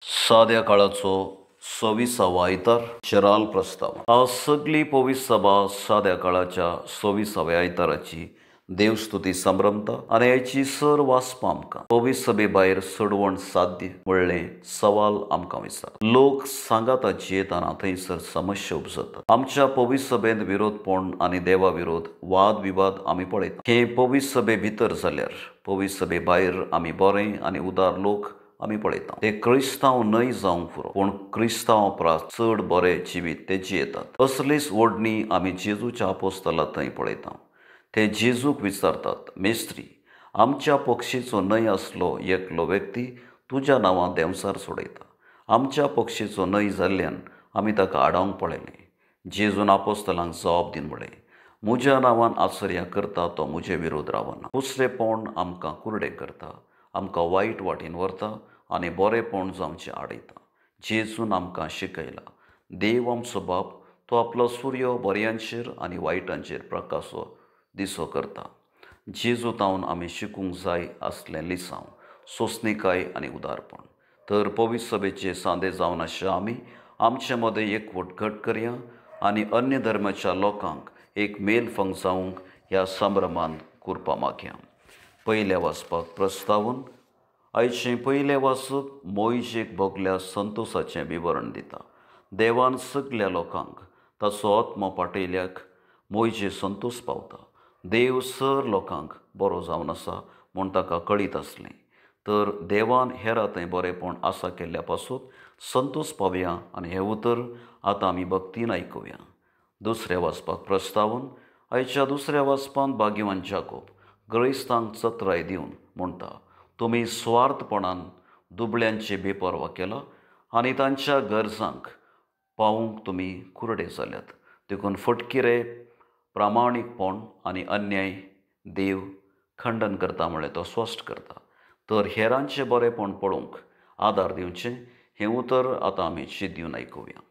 साद्या काळाचो 26वो आयतार शेराल प्रस्ताव. आज सगली पवित्र सभा साद्या काळाच्या 26व्या आयताराची देवस्तुती संभ्रमता आनी हाची सर वाचपा आमकां पवित्र सभे भायर सोडवण साध्य म्हणलें सवाल आमकां विचार. लोक सांगाता जियेतना थंयसर समस्या उपजता. आमच्या पवित्र सभेंत विरोधपण आनी देवा विरोध वाद विवाद आमी पळयता. हे पवित्र सभे भितर जाल्यार पवित्र सभे भायर आमी बरें आनी उदार लोक आमी पळयता. ते क्रिस्तांव न्हय जावंक पुरो, पूण क्रिस्तांव परस चड बरे जिवीत ते जियेतात. असलीच ओडणी आमी जेजूच्या आपोस्तला थंय पळयता. ते जेजूक विचारतात, मेस्त्री, आमच्या पक्षीचो न्हय आसलो एकलो व्यक्ती तुज्या नांवान देंवचार सोडयता. आमच्या पक्षीचो न्हय जाल्ल्यान आमी ताका आडावंक पळयलें. जेजून आपोस्तलांक जबाब दिवन म्हळें, म्हज्या नांवान आश्चर्यां करता तो म्हजे विरोध रावना. दुसरेपण आमकां कुरडें करता, आमकां वायट वाटेन व्हरता आनी बरेपण जावचें आडयता. जेजून आमकां शिकयला, देव आमचो बाप तो आपलो सूर्य बऱ्यांचेर आनी वायटांचेर प्रकाशो दिसो करता. जेजू तावन आमी शिकूंक जाय आसलें लिसांव, सोंसणीकाय आनी उदारपण. तर पवित्र सभेचे सांदे जावन आशिल्ले आमी आमचे मदें एकवट घट करया आनी अन्य धर्माच्या लोकांक एक मेलफंग जावंक ह्या संभ्रमान कुरपा मागया. पयल्या वाचपाक प्रस्तावन. आयचें पयलें वाचप मोयजेक भोगल्या संतोसाचें विवरण दिता. देवान सगल्या लोकांक ताचो आत्मो पाटयल्याक मोयजे संतोस पावता. देव सर लोकांक बरो जावन आसा म्हूण ताका कळीत आसलें. तर देवान हेरा थंय बरेंपण आसा केल्ल्या पासून संतोस पावया आनी हें उतर आतां आमी भक्तीन आयकुया. दुसऱ्या वाचपाक प्रस्तावन. आयच्या दुसऱ्या वाचपान भाग्यवान जाकोब ग्रैस्तांक चत्राय दिवन म्हणटा, तुमी स्वार्थपणान दुबळ्यांचे बेपर्वा केला आनी तांच्या गरजांक पावूंक तुमी कुरडे जाल्यात. देखून फटकिरे प्रामाणीकपण आनी अन्याय देव खंडन करता म्हळ्यार तो स्पश्ट करता. तर हेरांचें बरेंपण पळोवंक आदार दिवचें हें उतर आतां आमी शीत दिवन आयकुया.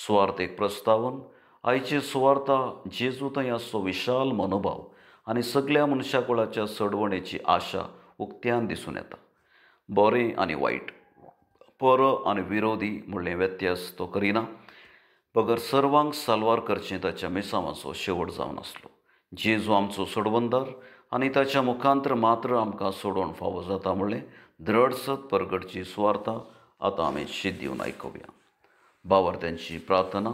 सुवार्थ एक प्रस्तावन. आयची सुवार्था जेजू थंय आसचो विशाल मनोभाव आनी सगल्या मनशाकुळाच्या सोडवणेची आशा उक्त्यान दिसून येता. बरें आनी वायट, पर आनी विरोधी म्हणलें व्यत्यास तो करिना, बगर सर्वांक साल्वार करचें ताच्या मिसांवाचो शेवट जावन आसलो. जेजू आमचो सोडवणदार आनी ताच्या मुखांतर मात्र आमकां सोडवण फावो जाता म्हणलें द्रढ सत परगटची सुवार्था आतां आमी शीत दिवन आयकुया. भावार्थ्यांची प्रार्थना.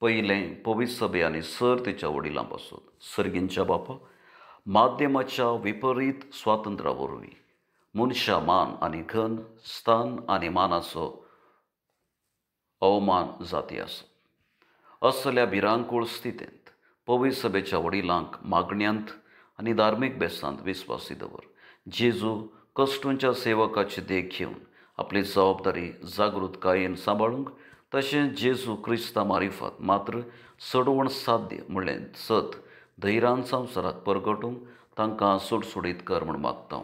पयलें पवित्र सभे आनी सर तिच्या वडिलां पासून. सर्गींच्या बापा, माध्यमाच्या विपरीत स्वातंत्र्या वरवीं मनशा मान आनी घन स्थान आनी मानाचो अवमान जाती आसा. असल्या भिरांकूळ स्थितींत पवित्र सभेच्या वडिलांक मागण्यांत आनी धार्मीक बेसांत विस्वासी दवर. जेजू कश्टूंच्या सेवकाची देख घेवन आपली जबाबदारी जागृतकायेन सांबाळूंक तशेंच जेजू क्रिस्ता मारिफात मात्र सोडवण साध्य म्हणलें सत धैरान संवसाराक परगटूंक तांकां सुडसुडीत कर म्हूण मागता.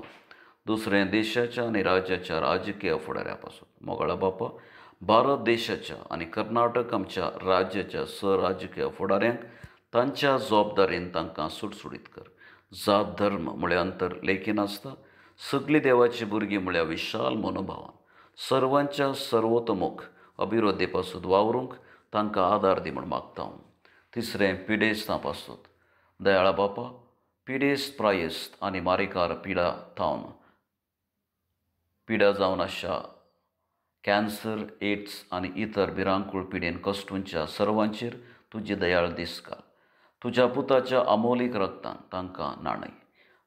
दुसरें देशाच्या आनी राज्याच्या राजकीय फुडाऱ्या पासून. मोगाळा बापा, भारत देशाच्या आनी कर्नाटक आमच्या राज्याच्या सर राजकीय फुडाऱ्यांक तांच्या जबाबदारीन तांकां सुडसुडीत कर. जात धर्म म्हळ्यार अंतर लेखिनासता सगळीं देवाची भुरगीं म्हळ्यार विशाल मनोभावान सर्वांच्या सर्वोतमुख अभिवृद्धी पासून वावरूंक तांकां आदार दी म्हूण मागता. तिसरें पिडेस्तां पासून. दयाळा बापा, पिडेस्त प्रायेस्त आनी मारेकार पिडा थावन पिडा जावन आशा कॅन्सर, एड्स आनी इतर भिरांकूळ पिडेन कश्टूंच्या सर्वांचेर तुजी दयाळ दिसका. तुज्या पुताच्या अमोलीक रक्तान तांकां न्हाणय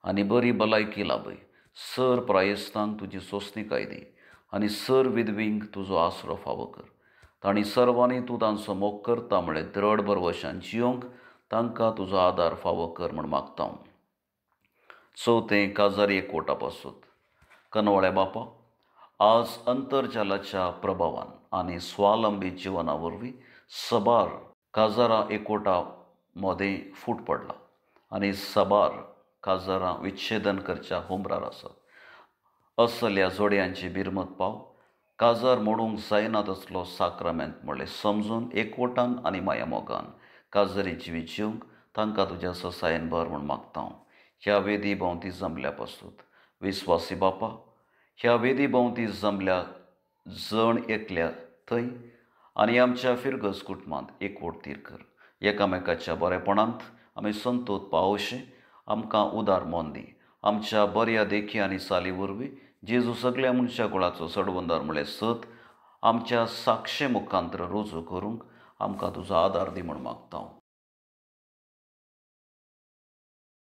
आनी बरी भलायकी लाभय. सर प्रायेस्तांक तुजी सोंसणीकाय दी आनी सर विधवींक तुजो आसरो फावो कर. तांणी सर्वांनी तूं तांचो मोग करता म्हळ्यार द्रढ भरवशान जियोंक तांकां तुजो आदार फावो कर म्हूण मागता. चवथें काजारी एकवटा पासून. कनवाळ्या बापा, आज अंतर्जालाच्या प्रभावान आनी स्वावलंबी जिवना वरवीं सबार काजारां एकवटा मदें फूट पडला आनी सबार काजारां विच्छेदन करच्या हुमरार आसात. असल्या जोडयांची बिरमत पाव काजार मोडूंक जायना तसलो साक्रामेंत म्हणलें समजून एकवटान आनी माया मोगान काजारी जिवीत जिवंक तांकां तुज्या ससायेन भर म्हूण मागता. ह्या वेदी भोंवती जमल्या पासून विस्वासी बापा, ह्या वेदी भोंवती जमल्या जण एकल्या थंय आनी आमच्या फिरगज कुटुंबांत एकवट कर. एकामेकाच्या बरेपणांत आमी संतोत पावोवशें आमकां उदार मन दी. आमच्या बऱ्या देखी आनी साली वरवीं जेजू सगल्या मनशा कुळाचो सडवंदार म्हळ्यार सत आमच्या साक्षे मुखांतर रुजू करूंक आमकां तुजो आदार दी म्हूण मागता.